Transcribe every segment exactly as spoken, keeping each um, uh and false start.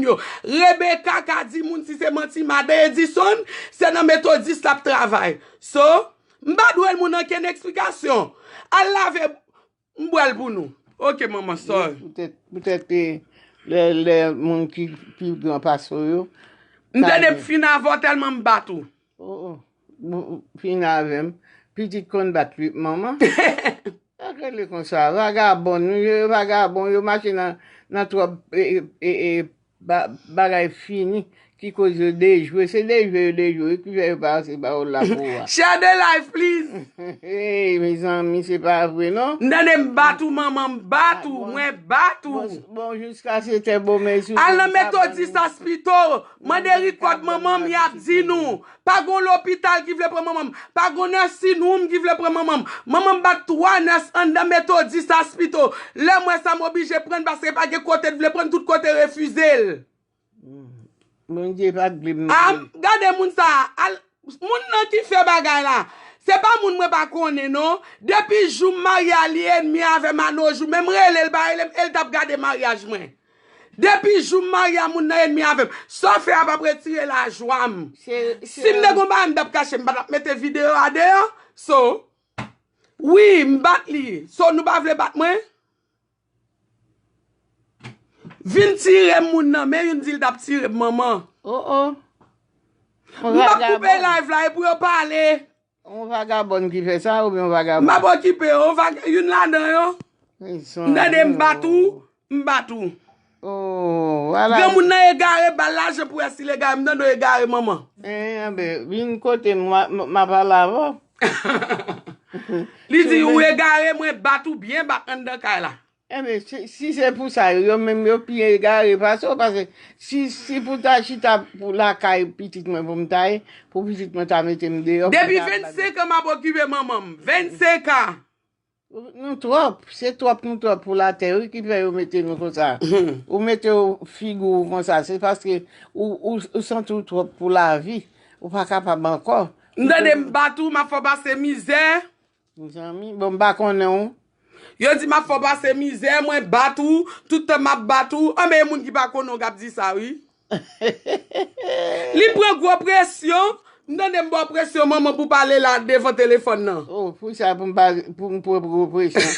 yo. Rebecca ka di moun si se manti, madan Edison, se nan Metodis l ap travay. So, m pa dwe moun ankenn eksplikasyon. Al lave, m bwè l pou nou. Ok, manman, sorry. Poutèt, poutèt, eh, lè, lè moun ki pi gran pase w yo. M tande m fin avè w tèlman m bat ou. Oh, oh. Bon, fin avè m. Pitit konn bat manman. Sa k rele konsa. Vagabon, nou, yo vagabon, yo mache nan, nan twòp, e, e, e, ba-, bagay fini, ki koz yo dejwe. Se dejwe yo dejwe, ki fè yo pa se pawòl la pou ou a. Share the live, please. Hey, mezanmi, se pa vre, non? M tande m bat ou, manman, m bat ou, mwen bat ou. Bon, bon, jiska se tè bon, men sou Al nan Metodis Aspito, mande rikòd manman m, y ap di nou. Pa gon lopital ki vle pran manman m. Pa gon nursing home ki vle pran manman m. Manman m bat twa nurse anndan Metodis Aspito. Lè m wè sa, m oblije pran l paske pa gen kote l vle pran l, tout kote refize l. Bondye pa t vle m. Ah, gade moun sa a. Al, moun nan ki fè bagay la. Se pa moun mwen pa konnen, non. Depi jou m marye a, li enmi avè m a no jou. Men m rele l, pa rele m, e l t ap gade maryaj mwen. Depi jou m marye a, moun nan enmi avè m. Sa w fè a p ap retire lajwa m. Si m te gon bagay m t ap kache, m pa t ap mete videyo a deyò. So, wi, m bat li. So, nou pa vle bat mwen? Vin tire m moun nan, men youn di l t ap tire m, manman. Oh, oh. M p ap koupe live la, e pou yo pale. On vagabòn ki fè sa, oubyen on vagabòn? M ap okipe yo, on vag-, youn ladan yo. M tande m bat ou, m bat ou. Oh, wala. Granmoun nan egare, ba l lajan pou wè si l egare, m tande w egare, manman. Eh, anben, vin kote m, m, m a pale avè w. Li di, ou egare, mwen bat ou byen bat anndan kay la. Enben, si, si se pou sa, yo, yo menm yo pi egare pase w, paske si, si pou ta chita pou lakay pitit mwen pou m ta ye, pou pitit mwen ta mete m deyò, pou ta vennsenk an m ap okipe manman m. Vennsenk an! Nou twòp, se twòp nou twòp pou latè, wi, ki fè yo mete nou konsa. Ou mete w figi w konsa, se paske ou, ou, ou santi w twòp pou lavi, ou pa kapab ankò. M tande m bat ou, m ap fè w pase mizè. Mezanmi, bon, m pa konnen w. Yo di m ap fè w pase mizè, mwen bat ou, tout tan m ap bat ou. Anben, e moun ki pa konnen w k ap di sa, wi. Li pran gwo presyon. M tande m ba w presyon, manman, pou pale la devan telefòn nan. Oh, pou sa, pou m pa, pou m pran gwo presyon.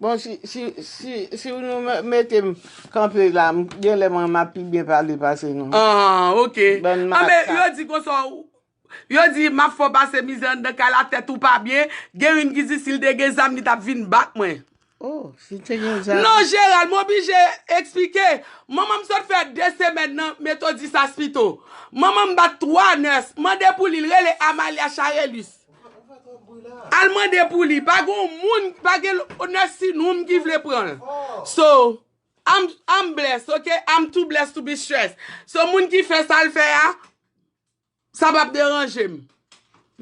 Bon, si, si, si, si nou me-, mete m kanpe la, m, genlè mwen, m ap pi byen pale pase nou. Ah, ok. Anben, yo di konsa, Yo di, m ap fè w pase mizè anndan kay la, tèt ou pa byen. Gen youn ki di, si l te gen zam, li t ap vin bat mwen. Oh, si l te gen zam. Non, Gerald, m oblije eksplike. Manman m sot fè de semèn nan Metodis Aspito. Manman m bat twa nurse. Mande pou li, l rele Amalia Charelus. Al mande pou li. Pa gen moun, pa gen nurse si nou m ki vle pran l. So, I'm, I'm blessed, ok? I'm too blessed to be stressed. So, moun ki fè sa l fè a, sa p ap deranje m.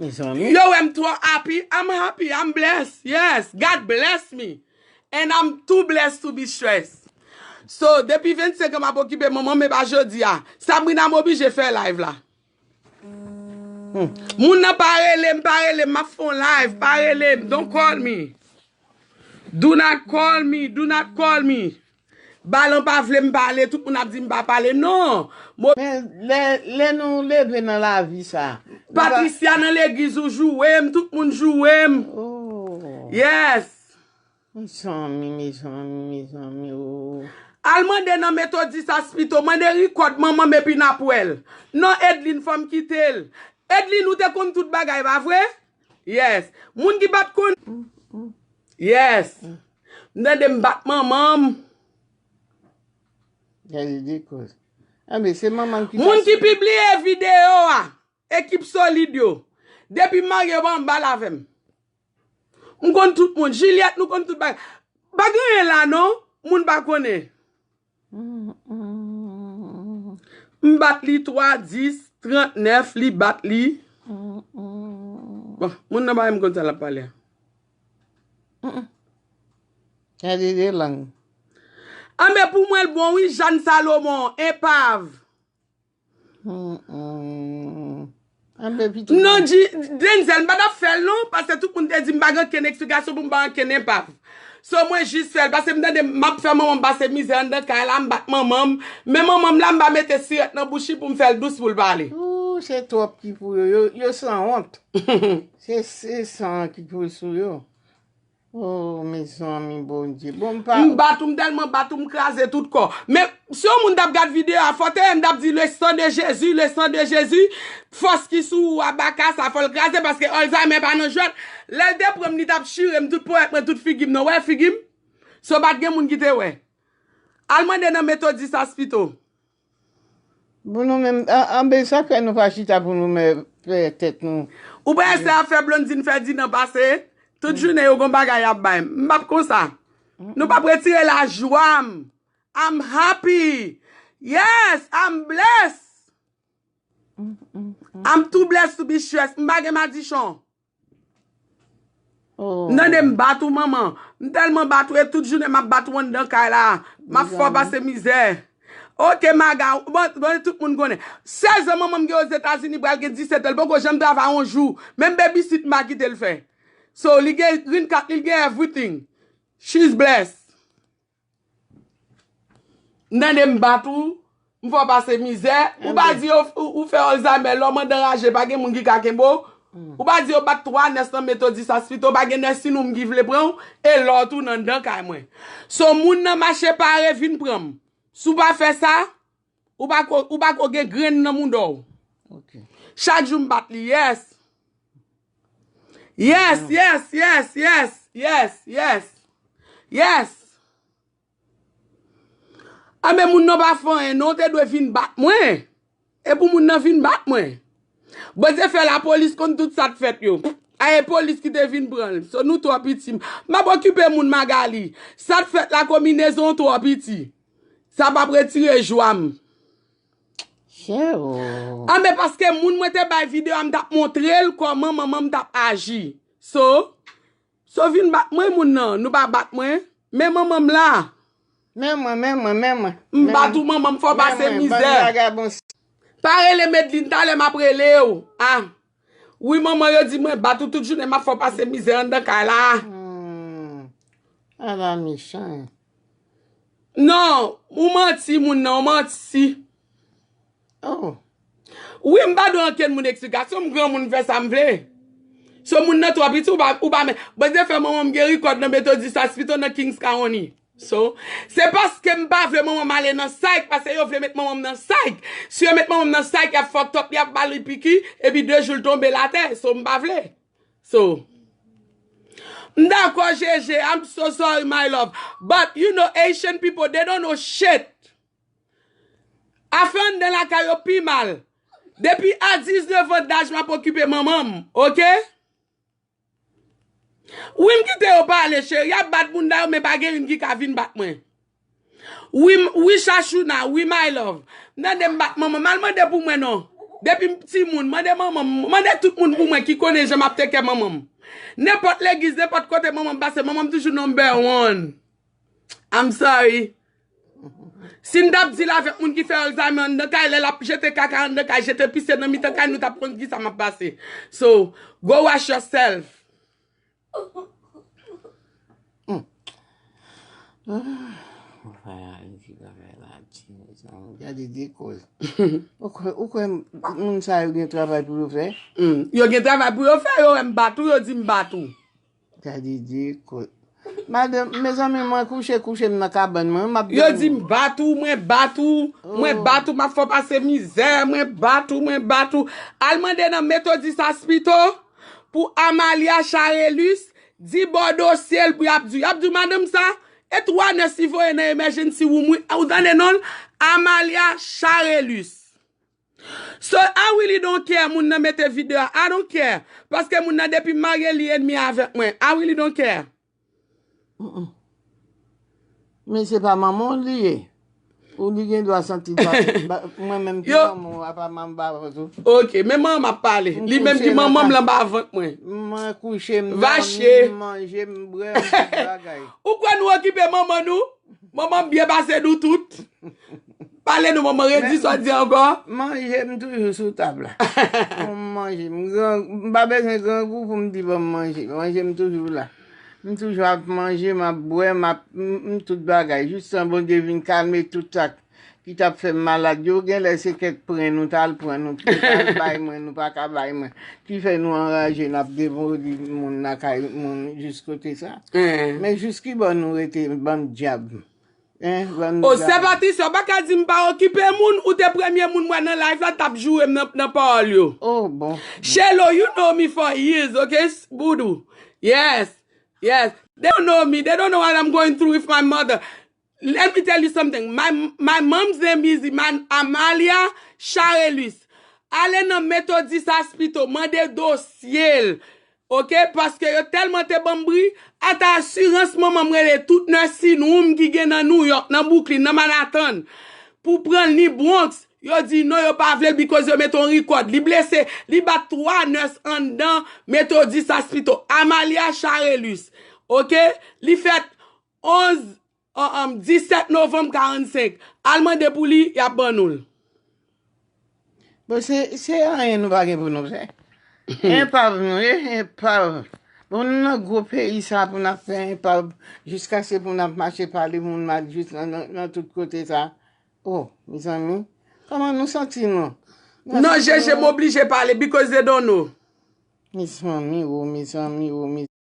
Mezanmi. Yo wè m twò happy. I'm happy. I'm blessed. Yes. God bless me. And I'm too blessed to be stressed. So, depi vennsenk an m ap okipe manman m, men pa jodi a. Sabrina, m oblije fè live la. Hmm. Moun nan pa rele m, pa rele m, m ap fè yon live, pa rele m. Don't call me. Do not call me, do not call me. Balan pa vle m pale, tout moun ap di m pa pale. Non. Mo- Men lè, lè nou leve nan lavi sa, nou pa- Patricia nan legliz ou joure m, tout moun joure m. Oh. Yes. Mezanmi, mezanmi, mezanmi, oh. Al mande nan Metodis Aspito, mande rikòd manman m epi n ap wè l. Non, Edlin, fò m kite l. Edlin, ou te konn tout bagay, pa vre? Yes. Moun ki pa t konn. Yes. M tande m bat manman m. Gade de koz. Anben, se manman m ki Moun ki pibliye videyo a, ekip solid yo. Depi m marye, yo pa anba l avè m. M konn tout moun. Juliette, nou konn tout bagay. Pa gen anyen la, non. Moun pa konnen. M bat li twa, dis, trannèf, li bat li. Bon, moun nan pa menm konn sa l ap pale a. Gade de lang. Anben, pou mwen, l bon, wi, Jeanne Salomon, enpav. Anben, pitit. Non, Denzel, m pa t ap fè l, non, paske tout moun te di m pa gen okenn eksplikasyon pou m ba ankenn enpav. So mwen jis fè l, paske m tande m ap fè manman m pase mizè anndan kay la, m bat manman m. Men manman m la, m pa mete sirèt nan bouch li pou m fè l dous pou l pale. Ooh, se twòp ki pou yo. Yo, yo sanwont. Se, se san ki pou sou yo. Oh, mezanmi, Bondye. Bon, m pa. M bat ou, m tèlman bat ou, m kraze tout kò. Men, si yon moun t ap gad videyo a, fò te m t ap di, le sang de Jésus, le sang de Jésus. Fòs ki sou ou a baka sa, fò l kraze, paske Alzheimer pa nan jwèt. Lè l te pran m, li t ap chire m, tout ponyèt mwen, tout figi m nan. Wè figi m? So pa t gen moun ki te wè. Al mande nan Methodist Hospital. Bon, nou menm, anben, sa fè nou pa chita pou nou menm fè tèt nou. Ou pa wè sa fè Blondine Ferdinand pase? Tout jounen yo gon bagay y ap bay. M p ap konsa. Nou p ap retire lajwa m. I'm happy. Yes, I'm blessed. I'm too blessed to be stressed. M pa gen madichon. M tande m bat ou manman. M tèlman bat ou e tout jounen m ap bat ou anndan kay la. M ap fè w pase mizè. Ok maga, bon, bon tout moun konnen. Sèz an manman m gen Ozetazini pral gen disèt an, li poko janm travay yon jou. Menm babysit m pa kite l fè. So li gen green card li, li gen everything. She's blessed. M tande m bat ou, m fè w pase mizè. Ou pa di yo ou fè Alzheimer, lè w mande anraje, pa gen moun ki ka kenbe w. Ou pa di yo bat twa nès nan Methodist Hospital, pa gen nès si nou m ki vle pran w, e lò w tounen anndan kay mwen. So moun nan mache pare vin pran m. Si w pa fè sa, ou pa ko, ou pa ko gen grenn nan mouda w. Chak jou m bat li, yes. Yes, yes, yes, yes, yes, yes. Yes. Anben moun nan pa fè anyen non, te dwe vin bat mwen. E pou moun nan vin bat mwen. Bondye fè lapolis konn tout sa t fèt yo. A e polis ki te vin pran l. So nou twò piti. M ap okipe moun Magali. Sa t fèt la konbinezon w twò piti. Sa p ap retire jwa m. Anben paske moun mwen te bay videyo a m t ap montre l kòman manman m t ap aji. So, So vin bat mwen moun nan, nou pa bat mwen. Men manman m la. Men mwen, men mwen, men mwen. M bat ou manman m fò pase mizè. Pa rele Medline talè m ap rele w. Ah. Wi manman yo di mwen bat ou tout jounen m ap fò pase mizè anndan kay la. Ala mechan. Non, ou manti moun nan, ou manti. Oh. Wi m pa dwe ankenn moun eksplikasyon, m granmoun m fè sa m vle. So moun nan twò piti ou pa ou pa men. Bondye fè manman m gen rikòd nan Methodist Hospital nan Kings County. So, se paske m pa vle manman m ale nan psych, paske yo vle met manman m nan psych. Si yo met manman m nan psych, y ap fucked up, y ap ba li piki, epi de jou l tonbe l atè. So m pa vle. So, m dakò Jeje, I'm so sorry my love. But you know Haitian people, they don't know shit. Afè anndan lakay yo pi mal. Depi a diznèf an daj m ap okipe manman m, oke? Wi m kite yo pale cheri, y ap bat moun nan yo men pa gen youn ki ka vin bat mwen. Wi, wi Chachouna, wi my love. M tande m bat manman m, al mande pou mwen non. Depi m timoun, mande manman m, mande tout moun pou mwen ki konnen jan m ap take care manman m. Nenpòt legliz, nenpòt kote manman m pase, manman m toujou number one. I'm sorry. Si n t ap di l avèk moun ki fè Alzheimer anndan kay, lè l ap jete kaka anndan kay, jete pise nan mitan kay, nou t ap konn kisa m ap pase. So, go wash yourself. Gade de koz. Ou kwè, ou kwè moun sa yo gen travay pou yo fè? Hmm. Yo gen travay pou yo fè, yo wè m bat ou, yo di m bat ou. Gade de koz. Madanm, mezanmi, mwen kouche, kouche m nan kabann mwen, m ap dòmi. Yo di m bat ou, mwen bat ou, mwen bat ou, m ap fè w pase mizè, mwen bat ou, mwen bat ou. Al mande nan Methodist Hospital pou Amalia Charelus, di bò dosye l pou y ap di w. Y ap di w madanm sa, e twa nès li voye nan emergency room wi. Ou tande non l? Amalia Charelus. So I really don't care moun nan mete videyo a, I don't care. Paske moun nan depi m marye li enmi avèk mwen. I really don't care. Men se pa manman w li ye. Ou li gen dwa santi l pa mwen menm ki manman w apa manman ba tou. Ok, men manman m ap pale. Li menm ki manman m lan ba vant mwen. Mwen kouche m dòmi, m manje, m bwè, m tout bagay. Ou kwè nou okipe manman nou? Manman m byen pase nou tout. Pale nou manman, redi sa w di ankò. Manje m toujou sou tab la. Pou m manje. M gran, m pa bezwen grangou pou m di ban m manje. Manje m toujou la. M toujou ap manje, m ap bwè, m ap m, m tout bagay. Jistan Bondye vin kalme tout sa ki t ap fè m malad yo. Genlè se kèk pren nou t al pran, nou t al bay mwen, nou pa ka bay mwen. Ki fè nou anraje, n ap devore moun lakay moun jis kote sa. Men jis ki bò nou rete, bann dyab? Hein, bann O dyab. Sè Patricia, ou pa ka di m pa okipe moun, ou te premye moun m wè nan live la t ap joure m nan, nan pawòl yo. Oh, bon. Shelo, you know me for years, okay, Boudou? Yes, yes. They don't know me. They don't know what I'm going through with my mother. Let me tell you something. My, my mom's name is Iman Amalia Charelus. Ale nan Methodist Hospital, mande dosye l. Oke, paske yo tèlman te ban m bri, ata asirans manman m rele tout nurse in home ki gen nan New York, nan Brooklyn, nan Manhattan, pou pran l ni Bronx. Yo di non, yo pa vle l because yo mete yon record. Li blese, li bat twa nurse anndan Methodist Hospital. Amalia Charelus. Oke? Li fèt onz, an, an, disèt novanm karannsenk. Al mande pou li, y ap ban nou l. Bon, se, se anyen nou pa gen pou nou fè. Enpav nou ye, enpav. Bon, nou nan gwo peyi sa pou n ap fè enpav, jiskaske pou n ap mache pale moun mal jis nan, nan, nan tout kote sa. Oh, mezanmi, kòman nou santi nou? Non, Jeje, m oblije pale because they don't know. Mezanmi, oh, mezanmi, oh, mezanmi.